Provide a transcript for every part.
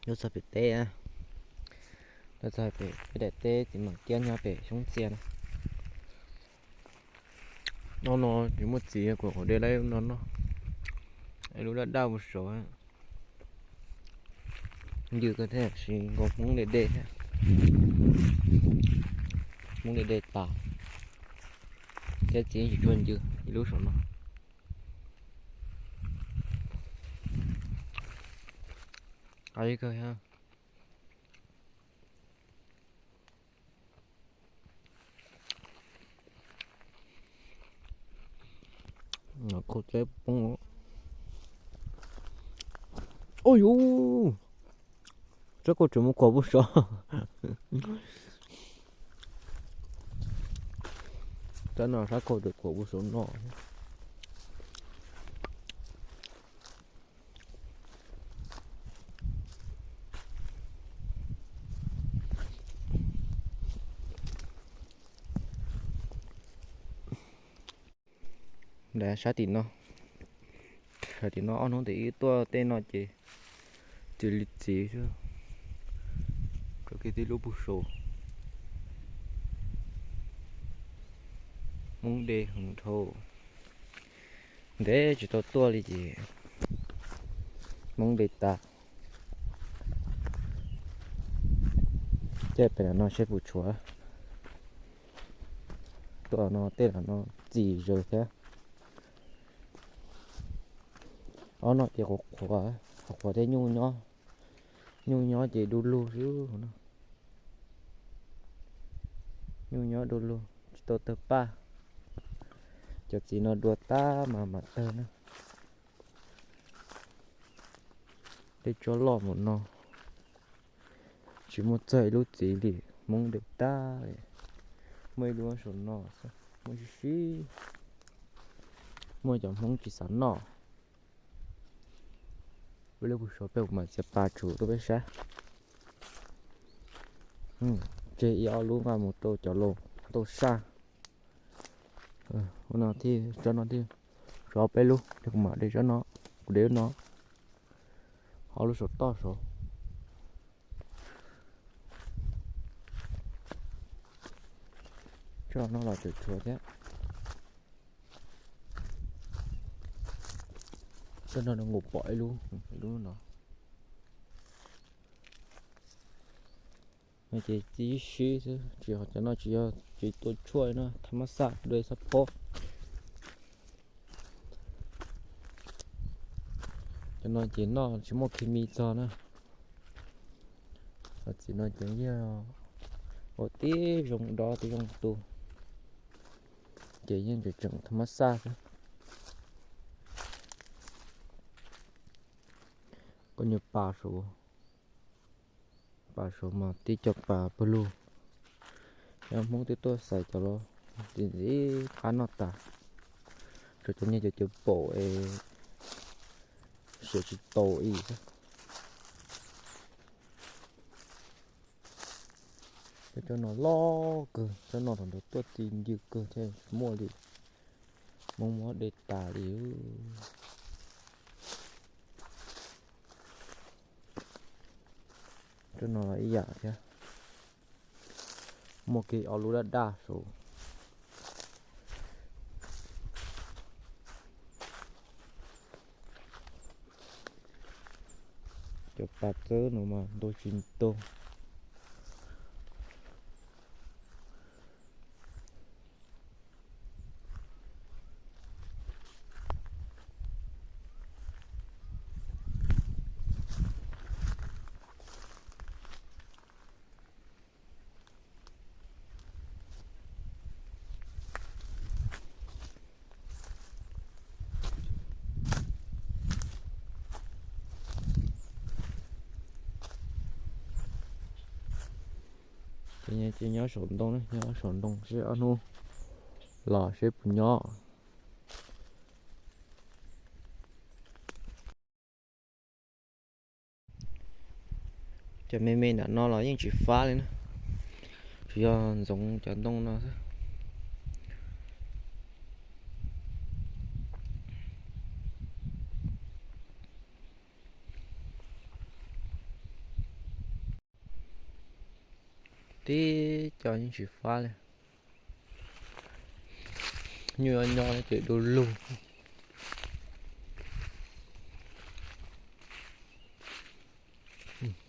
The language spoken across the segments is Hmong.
Lub txog pem teb, lub txog pem peb daim teb txiv mam kiab nyob pem xyoob txia na. Hnub no tsis muaj txiv kuv qhov dej laib no noj, ib lub daj daj puag saud. Ncw kawg thiab, sis nkaus Hmoob de dej thiab. Hmoob de dej tas, thiab txiv tsis tshua ncw ib lub saum no. Qab ib kawg thiab. Khau teb poob. Ua yus, tsob kauj tseem mus khuam puag saud. Tsob no sab khau tseem khuam puag saud no. Nram sab tim no, sab tim no ob hnub tim ib tuaj tej no ces txiv li txiv xwb. Rau kiag tib lub puag saud, Hmoob de heev dhau. Ntev tsis tau tuaj li ces Hmoob de tas. Ces pem no seb puas tshuav. Tuaj no tej no txi zaws thiab. Ob no ces qhuav qhuav, qhuav qhuav thiab nyuj nyob, nyuj nyob ces du lug xwb no. Nyuj nyob du lug tsis tau tawg paj. Cov txiv no dua tab mas mam tawg na. Tej tsob loj mus no tsis muaj txog ib lub txiv li, Hmoob de tag. Muaj ib lub saum no xwb, muaj sib sib, muaj cov Hmoob tsis xav noj. Peb lub puag saud peb mam txiav pas tsuam tuaj peb saib. Tseg ib ob lub nqa mus rau cov laus tau saj. Ua no thiaj, tsob no thiaj, tshuav peb lub, kuv mam de tsob no, kuv de lub no, ob lub saum toj saud. Tsob no los tseem tshuav thiab. Tsob no nkaus pom ib lub, ib lub no. Ces txi sib xwb, tsis, cov no tsis yog tsis tua tshuaj no, tha mab xaj dua xab phob. Cov no ces noj tsis muaj khi mi txog na. Cov txiv no ces yeej ua tib zoo dov tib zoo tu, ces yeej tseem tseem tha mab xaj xwb. Koj nyuam pas saud, pas saud mas tib co pas pawg lug. Cov Hmoob twb tuaj xaiv cov los ntxim ntxim qab noj tas, tshuav cov niag cov cawv paum es siav tsis tau ib xwb. Cov no loj kawg, cov no thaum ntawd tuaj txi ncw kawg thiaj muaj li. Hmoob muab de tas li. Cov no los ib yam thiab, muaj kiag ob lub daj daj saud. Cov pas txawb no mas ntau tsis ntau. Ces nyob saum ntoo, nyob saum ntoo seb ob hnub los seb puas nyob. Cov me me nram no los yeej tsis fab li na, tsuas yog ntxoov cov ntoo no xwb. Tib co yeej tsis fab li. Nyuj nyob nyob ces du lug.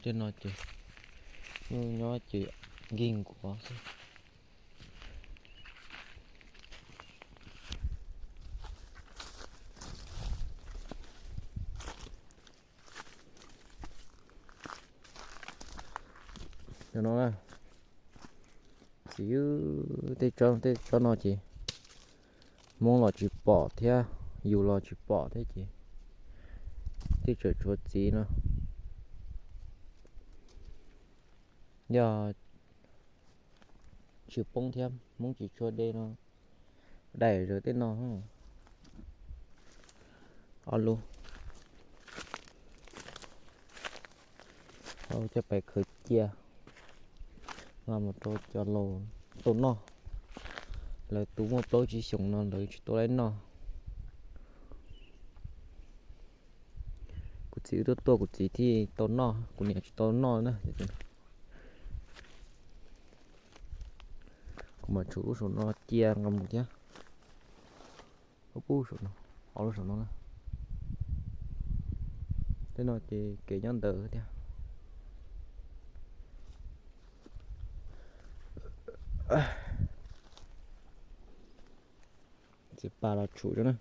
Tej no ces nyuj nyob ces nkig nkuav xwb. No na, txiv, tej tsob no ces Hmoob los tsis pom thiab, yus los tsis pom thiab ces tej tseem tshuav txiv no. Yog tsis poob thiab Hmoob tsis tshua de no, daim zawv tej no. Ob lub, coj pais khaws cia, nqa mus rau cov laus tau noj. Lawv tu muaj plaub tsib xyoos no lawv tsis tau laib noj. Kuv txiv wb tuaj tuaj kuv txiv thiaj tau noj, kuv niam tsis tau noj na. Kuv mam tshuav lub saum no cia nqa mus thiab. Ub, saum no, ob lub saum no na. Tej no ces kev nyob ntawd thiab. Txiv pas los tshum na.